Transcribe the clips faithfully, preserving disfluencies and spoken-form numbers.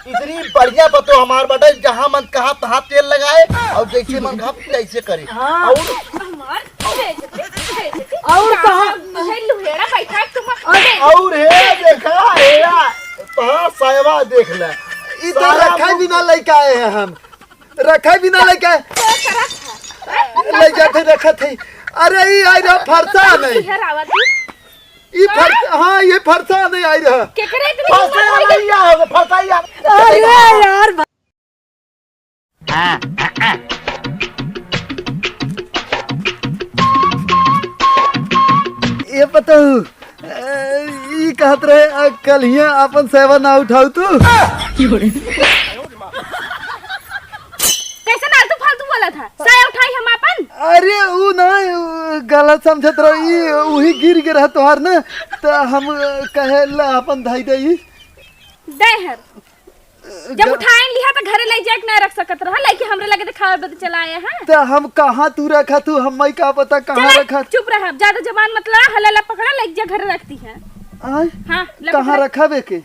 इतनी बढ़िया पतोह हमार बाटे, जहाँ मन कहा तहाँ तेल लगाए और जैसे मन कहा तैसे करे। हाँ। और हमार बेइज्जती, बेइज्जती। और कहाँ? कहाँ तुझे लुहेड़ा बैठा है, तुम अरे। और हे देखा, हेरा, तहाँ सायवा देख ले। ई तो सारा रखा मुंह बिना लइके आए हैं हम। रखा बिना लइके आए। तो करत है। ले जाते रखत है। अरे ई आई रहा फरसा नहीं। लुहेड़ा आवत है। ई फर-, हाँ? हाँ, ये फरसा नहीं आई रहा। केकरे इतनी फरसा हिम्मत आई बढ़ गई? रहा होगा, फरसा ही आ-, अरे यार, भा- ये पतोहू, अ, ई कहत रहे, अ, कल हियाँ अपन सेवा ना उठाऊ तू। कैसे ना आलतू फालतू बोला था? साया उठाई हम अपन? अरे, ऊ ना, ऊ गलत समझत रही, वही गिर गए रहा तोहार ना, तो हम, अ, कहे ला अपन धाई दे ई। दे हर। जब ग- उठाए लिहा तो घरे ले जाए के ना रख सकत रहा, लेके हमरे लगे दिखावे बदे चला आया है। तो हम कहाँ तू रखा तू, हमें का पता कहाँ चला, रखा। चुप रहा, ज्यादा जबान मत लड़ा, हल्ला पकड़ा, ले जा घरे रख दी है। आय? हाँ, ले कहाँ पकड़ा। रखा बे के?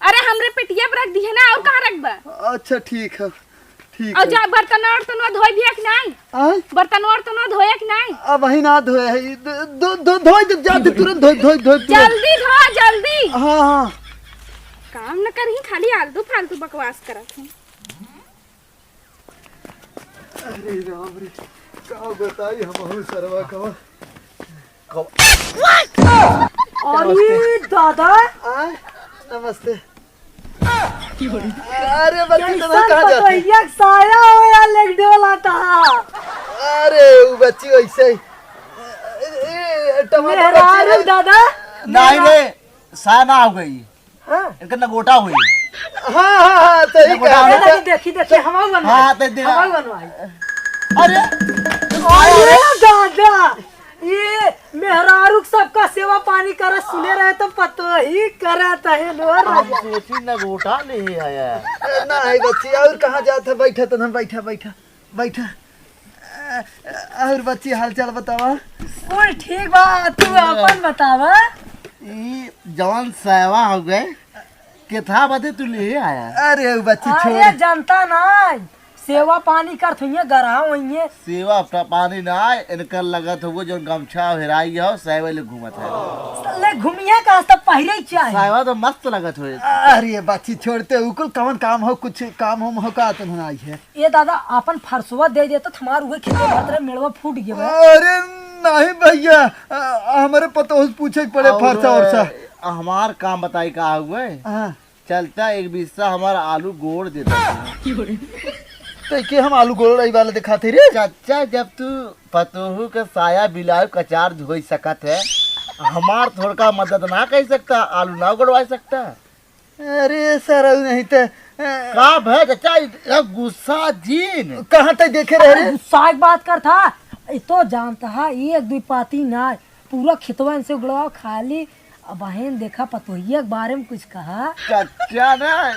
अरे हमरे पेटिया पर रख दी है ना, और कहाँ रखबा? अच्छा ठीक है, ठीक और है। जा बर्तन वर्तन धोए भी है कि नहीं? आय? बर्तन वर्तन धोए कि नहीं? अब वही ना धोए है, ई दो, दो, दो, धोए दे, जा दे, तुरंत धोए, धोए, धोए, तुरंत। जल्दी धो, जल्दी। हाँ, हाँ। काम न करही, खाली आलतू फालतू बकवास करत है। अरे राम रे, का बताई हमहू सरवा कवा। कब-, अरे दादा। आय, नमस्ते। अरे बच्ची, तो कैसन कहाँ जाते? पतोहिया के साया हो यार, लेक डोला था। अरे, उ बच्ची वैसे ही। ए, ए, टमाटर बच्ची मेहरारू है। दादा। नहीं रे, साया ना हो गई। हाँ। इनका नगोटा हुई। हाँ, हाँ, हाँ, सही नगोटा कहा। हुई। देखी, देखी, देखी, हमाऊ बनवाई। हाँ, तो दे। हमाऊ बनवाई। अरे, अरे दादा, ये मेहरारू के सबका सेवा पानी करत सुने रहे तो पतोही करत है लो हम राजा। सोची नगोटा ले आया। नहीं बच्ची, और कहाँ जात है? बैठा तो हम, बैठा, बैठा। बैठा। अ, अ, और बच्ची, हालचाल बतावा। कुल ठीक बा, तू आपन बतावा। ई जवान सायवा हो गए, केथा बदे तू ले आया? अरे, उ बच्ची अरे, छोड़। जनता ना, सेवा पानी करत होइए, गरहा होइए। सेवा प-, पानी ना, इनकर लगत हो, जौन गमछा हेराई हो, सायवा ले घूमत है। ले घूमिए का, तब पहिरे ही चाहे। सायवा तो मस्त लगत हो। अरे, बच्ची छोड़ते, उ कुल कवन काम हो, कुछ काम हो, हो का, तुम ना आई है। ए दादा, आपन फरसवा दे देता, हमार उहे खेते भरत रहे, मेड़वा फूट गया बा। अरे नहीं भैया, अ, हमरे पतोह से पूछे के पड़े और, फरसा उरसा। अ, हमार काम बताई का हुए? हाँ। चलता एक बिस्सा हमार आलू गोड़ देता। तो के हम आलू गोड़ रही वाला दिखाते रे? चाचा, जब तू पतोहू के साया बिलाऊ कचार धोई सकत है, हमार थोड़का मदद ना कर सकता, आलू ना गोड़वा सकता? अरे सरऊ नहीं ते, अ, का भय चाचा, ई, ई गुस्सा जीन। कहाँ तक देखे रहे रे? गुस्सा एक बात कर था, ई तो जानता है, एक दुई पाती ना, पूरा खेतवा इनसे उगड़वा खाली। अब बहन देखा, पतोहिया के बारे में कुछ कहा। चाचा ना,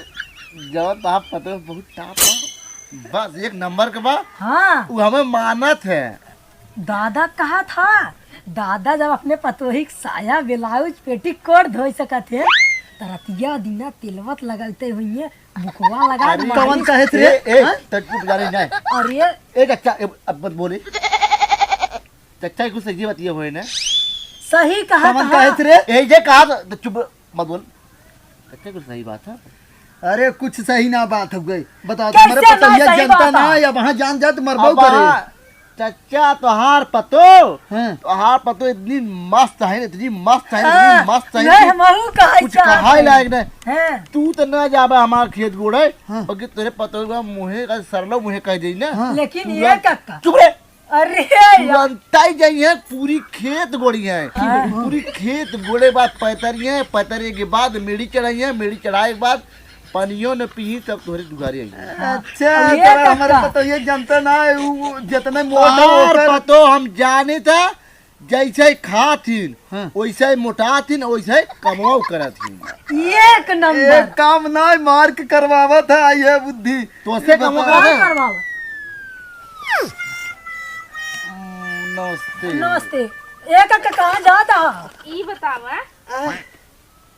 जब तो आप पतोह बहुत टाप है, बस एक नंबर के बा। हाँ। वो हमें मानत है। दादा कहा था, दादा जब अपने पतोही के साया, ब्लाउज, पेटीकोट धोई सकत है, त रतिया दिना तेलवत लगलते हुइए, बुकवा लगा अरे, मारी। कवन कहे थे? ए, ए, हाँ? त चुप जा रही जाए। अरे। ए, चाचा, ए, अब मत बोले। चाचा, कुछ सही बतिया हुए ना। सही कहा कवन था। कहे थे रे? ए, ये कहा था, त चुप, मत बोल। चाचा, कुछ सही बात है। अरे, कुछ सही ना बात हो गई। बताओ, कैसे हमारे ना पतोहिया सही जनता बात ना है? है, अब वहाँ जान जाए तो मरबो अब करे। हाँ, चच्चा, तोहार पतो, हाँ। तोहार पतो इतनी मस्त है ना, इतनी मस्त है ना, हाँ, इतनी मस्त है नहीं, कि हमहू कहा कुछ चाहत कहा ही है। लायक नहीं। हाँ। तू तो ना जाबे हमार खेत गोड़े, हाँ। बाकी तेरे पतो का मुँहे का सरलो मुँहे कह दे ना। हाँ। लेकिन तू ये ना कक्का। चुप रे। अरे यार। तुरंताई जाई है, पूरी खेत गोड़ी है। हाँ। पूरी खेत गोड़े बाद पैतरी है, पैतरे के बाद मेड़ी चढ़ाई है, मेड़ी चढ़ाए के बाद पानियो न पी, तब तोहरे दुआरे आई है। अच्छा, अब ये तोरा हमारे कक्का। पतो ये जनता ना है, उ, उ, जितने मोटा तोहार होकर पतो हम जाने था, जैसे खाथिन, हाँ। वैसे मोटाथिन, वैसे कमवाओ करथिन। एक नंबर। एक काम ना है, मार के करवावत है, ये बुद्धि। तो से कमवा बता। करा दे। करवावा। नमस्ते। नमस्ते। ए काका, कहाँ जात हा? ई बतावा, आ?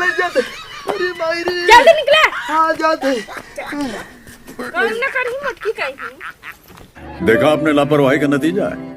ले जाते। अरे माई रे। जल्दी निकला। हाँ, जाते। काम ना करी, मटकी कहीं। देखा आपने लापरवाही का नतीजा है।